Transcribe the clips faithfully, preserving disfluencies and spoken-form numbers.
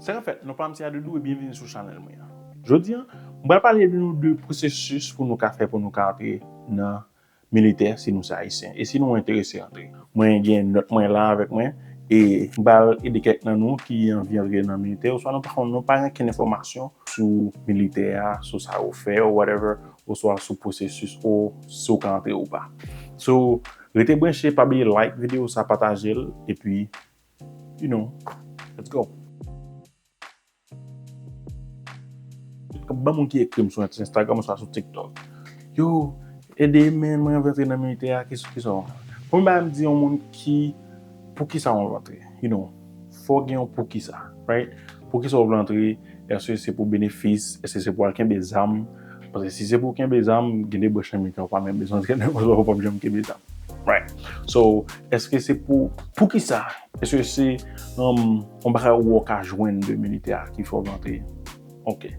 Trè fèt, nou pa m se Adoudou e byenveni sou chanèl mwen an. Jodi an, mwen pral pale de nou de pwosesis pou nou ka fè pou nou ka antre nan militè si nou se Ayisyen e si nou enterese antre. Mwen gen nòt mwen la avèk mwen e m pral ede kèk nan nou ki anvi antre nan militè oswa nou pa konn nou pa gen ankenn enfòmasyon sou militè a, sou sa yo fè ou whatever, oswa sou pwosesis ou si w ka antre ou pa. So, rete branche, pa bliye like videyo sa, pataje l, epi, you know, let's go. Ban moun ki ekri m sou Instagram oswa sou TikTok. Yo, ede m, men mwen anvi antre nan militè a, kisa kisa w. Premye bagay m di yon moun ki, poukisa w anvi antre, you know, fò w gen yon poukisa, right? Poukisa w vle antre? Èske se pou benefis? Èske se pou al kenbe zam? Paske si se pou kenbe zam, gen de branch nan militè w pa menm bezwen antre nan, paske w p ap janm kenbe zam. Right. So, èske se pou, poukisa? Èske se um, yon bagay ou ka jwenn de militè a ki fè w antre? Ok.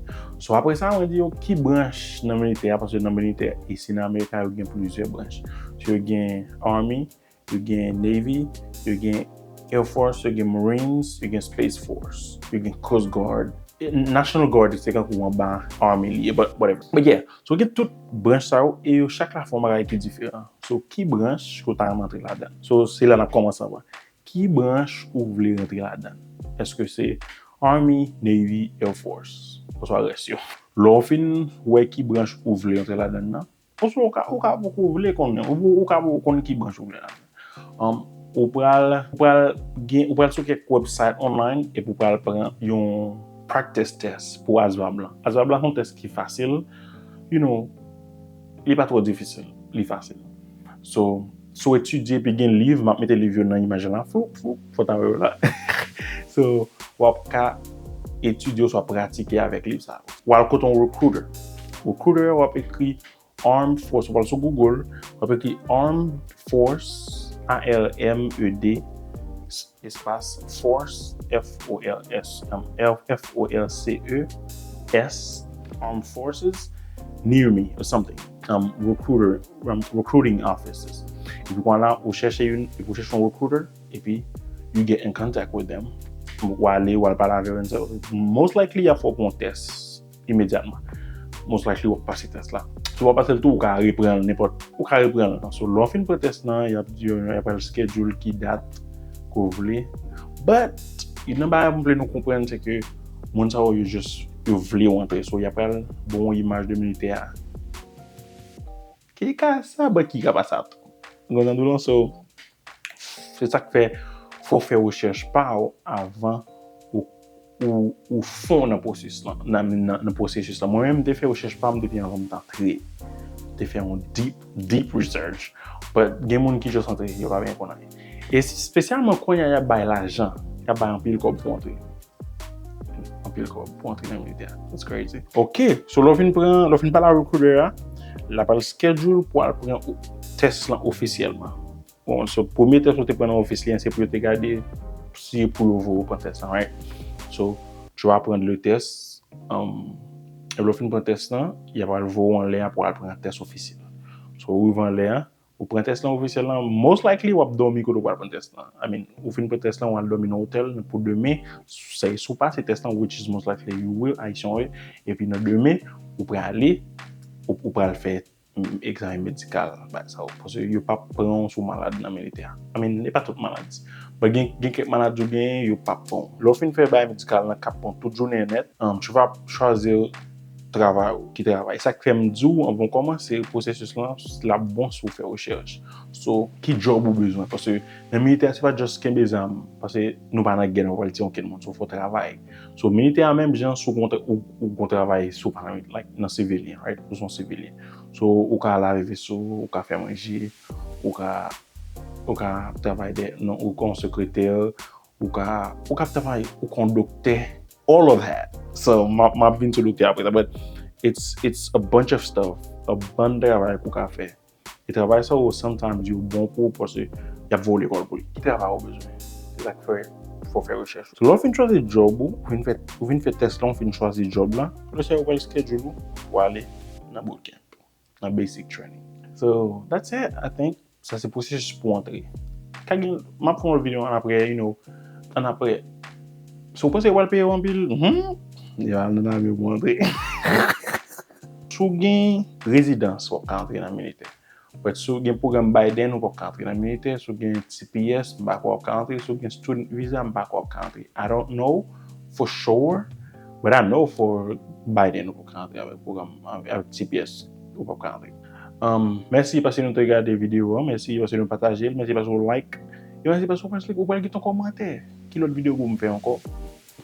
So, apre sa, mwen di yo ki branch nan militè a, paske nan militè, isi nan Amerika, yo gen plizyè branch. So, yo gen Army, yo gen Navy, yo gen Air Force, yo gen Marines, yo gen Space Force, yo gen Coast Guard. E, National Guard, se kankou anba Army li ye, but whatever. But yeah, so gen tout branch sa yo, e yo chak la fè yon bagay ki diferan. So, ki branch ke w ta renmen antre ladan? So, se la n ap kòmanse anvan. Ki branch ou vle rantre ladan? Èske se Army, Navy, Air Force? Oswa rès yo? Lè w fin wè ki branch ou vle rantre ladan nan, oswa ou ka, ou ka poko vle konnen, ou, ou ka poko konn ki branch ou vle ladan. Um, ou pral, ou pral gen, ou pral sou kèk website online epi ou pral pran yon practice test pou ASVAB lan. ASVAB lan se yon tès ki fasil, you know, li pa twò difisil, li fasil. So, si w etidye epi gen liv, m ap mete liv yo nan imaj la, floup, floup, fò w ta wè yo la. So, w ap ka etidye oswa pratike avèk liv sa yo. W al kote yon recruiter. Recruiter, w ap ekri Armed Force, w al sou Google, w ap ekri Armed Force, A R M E D, espas Force, F O R S, um, F O R C E, S, Armed Forces, near me, or something. Um, recruiter, um, recruiting offices. Epi kounye a la, ou chèche youn, epi ou chèche yon recruiter, epi you get in contact with them. W ale, w al pale avè yo, and so, most likely, y ap fè w pran yon tès imedyatman. Most likely, w ap pase tès la. Si w pa pase l tou, ou ka repran l nenpòt, ou ka repran l. So, lè w fin pran tès lan, y ap di, y ap pral schedule ki dat ke w vle. But, youn nan bagay m vle nou konprann, se ke moun sa yo, yo just, yo vle w antre. So, y ap pral ba w yon imaj de militè a. Ki ka sa, but ki ka pa sa tou. Ou konprann tou, so, se sa k fè, fò w fè rechèch pa w avan ou, ou, ou fon nan pwosesis lan, nan, nan, nan pwosesis lan. Mwen menm, m te fè rechèch pa m depi anvan m t antre. M te fè yon deep, deep research. But gen moun ki just antre, yo pa byen konn anyen. E espesyalman kounye a, y ap bay lajan, y ap bay anpil kòb pou antre. Anpil kòb pou antre nan militè a. That's crazy. Ok, so lè w fin pran, lè w fin pale a recruiter a, l ap al schedule pou al pran o- tès lan ofisyèlman. Bon, so, premye tès ou te pran nan ofis li an, se pou yo te gade si pou yo voye w pran tès lan, right? So, tu vas prendre le test, um, e lè w fin pran tès lan, y ap al voye w anlè a pou al pran tès ofisyèl. So, ou rive anlè a, ou pran tès lan ofisyèl lan, most likely w ap dòmi kote w pral pran tès lan. I mean, ou fin pran tès lan, w al dòmi nan otèl pou demen, se, si w pase tès lan, which is most likely you will, Ayisyen w ye, epi nan demen, ou prale, ou, ou pral fè egzamen medikal, bagay sa yo. Paske yo p ap pran w si w malad nan militè a. I mean, e pa tout maladi. But gen, gen kèk maladi ou genyen, yo p ap pran w. Lè w fin fè bagay medikal lan k ap pran w tout jounen an nèt, um, tu vas choisir travay ou, ki travay. Sa k fè m di w, anvan w kòmanse pwosesis lan, l ap bon si w fè rechèch. So, ki djòb ou bezwen? Paske nan militè a, se pa just kenbe zam. Paske nou pa nan gè, nou pa pral tiye okenn moun. So, fò w travay. So, militè a menm jan, si w gon tra- ou, ou gon travay, si w pa nan, like, nan sivilyen, right? Ou se yon sivilyen. So, ou ka lave veso, ou ka fè manje, ou ka, ou ka travay dèyè, non, ou ka yon sekretè, ou ka, ou ka travay, ou ka yon doktè, all of that. So, m ap, m ap vin sou doktè apre sa, but it's, it's a bunch of stuff, a bann travay ke w ka fè. E travay sa yo, sometimes, yo bon pou ou paske y ap voye w lekòl pou li. Ki travay ou bezwen? Se sa k fè, fò w fè rechèch. So, lè w fin chwazi djòb ou, ou fin fè, ou fin fè tès lan, ou fin chwazi djòb la, apre sa, yo pral schedule ou pou ale nan bootcamp, nan basic training. So, that's it, I think. Sa se pwosesis pou antre. Ka gen, m ap fè yon videyo annapre, you know, annapre Si w panse w pral peye yo anpil, hmm, yo al nan lame pou antre. Si w gen rezidans, w ap ka antre nan militè. But si w gen pwogram Biden, ou p ap ka antre nan militè. Si w gen T P S, m pa kwè w ap ka antre. Si w gen student visa, m pa kwè w ap ka antre. I don't know for sure, but I know for Biden, ou p ap ka antre avèk pwogram, avèk T P S. Ou p ap ka antre. Um, mèsi paske nou te gade videyo an. Mèsi paske nou pataje l. Mèsi paske w like. E mèsi paske w pral, ou pral kite yon kòmantè. Ki lòt videyo pou m fè ankò?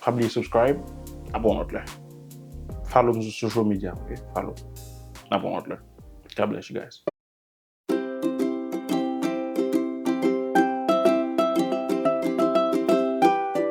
Pa bliye subscribe. N ap wè yon lòt lè. Follow m sou social media, ok? Follow. N ap wè yon lòt lè. God bless you guys.